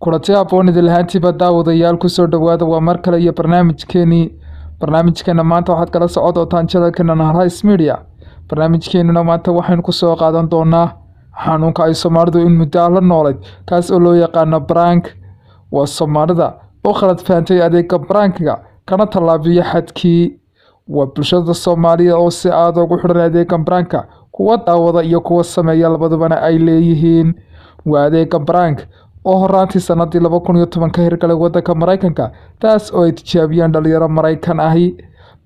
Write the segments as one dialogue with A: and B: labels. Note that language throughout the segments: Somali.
A: Kulanti aqoon idin lahaantiiba, daawadayaal, kusoo dhowaada. Waa mar kale iyo barnaamijkeenii. Barnaamijkeena maanta waxaad kala socon doontaan channelkeena Nahrais Media. Barnaamijkeenuna maanta waxaynu kusoo qaadan doonaa xanuunka ay Soomaalidu in muddo ah la noolayd, kaas oo loo yaqaano prank. Waa Soomaalida oo khalad fahantay adeega prankiga kana tallaabiya xadkii. Waa bulshada Soomaaliya oo si aad ugu xidhan adeega pranka, kuwa daawada iyo kuwa sameeya labadubana ay leeyihiin. Waa adeega prank oo horaantii sanadii 2010 ka hirgalay wadanka Maraykanka, taas oo ay tijaabiyeen dhalinyaro Maraykan ahi.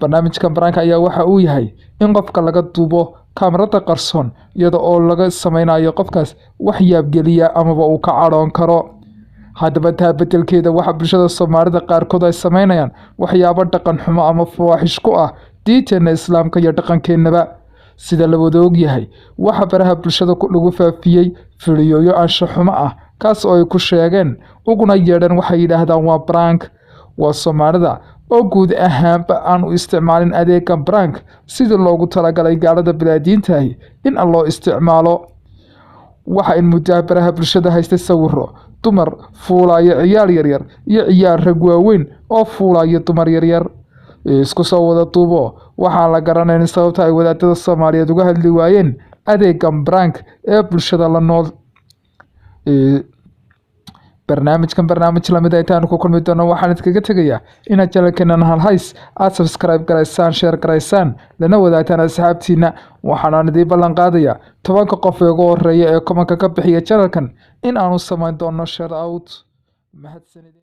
A: Barnaamijka prank ayaa waxa uu yahay in qofka laga duubo kaamarada qarsoon, iyada oo laga sameynayo qofkaas wax yaabgeliya amaba uu ka cadhoon karo. Haddaba, taa beddelkeeda, waxa bulshada Soomaalida qaarkood ay sameynayaan waxyaabo dhaqan xumo ama fawaaxish ku ah diinteena Islaamka iyo dhaqankeennaba. Sida la wada ogyahay, waxa baraha bulshada lagu faafiyey fiidiyooyo anshax xumo ah, kaas oo ay ku sheegeen uguna yeedheen, waxay yidhaahdaan waa prank. Waa Soomaalida oo guud ahaanba aan u isticmaalin adeega prank sidii loogu talagalay gaalada bilaadiintahi in aan loo isticmaalo. Waxa in muddaha baraha bulshada haystay sawiro dumar fuulaya ciyaal yaryar iyo ciyaal rag waaweyn oo fuulaya dumar yaryar. Isku soo wada duubo, waxaan la garanayn sababta ay wadaadada Soomaaliyeed uga hadli waayeen adeegan prank ee bulshada la nool. Barnaamijkan barnaamij lamid intaanu ku kulmi doono, waxaan idinkaga tegayaa inaad channelkeena Halhays aad subscribe garaysaan, share garaysaan, lana wadaagtaan asxaabtiina. Waxaanaan idiin ballan qaadayaa 10-ka qof ee ugu horeeya ee commentka ka bixiya channelkan in aanu samayn doono shout out. Mahadsanid.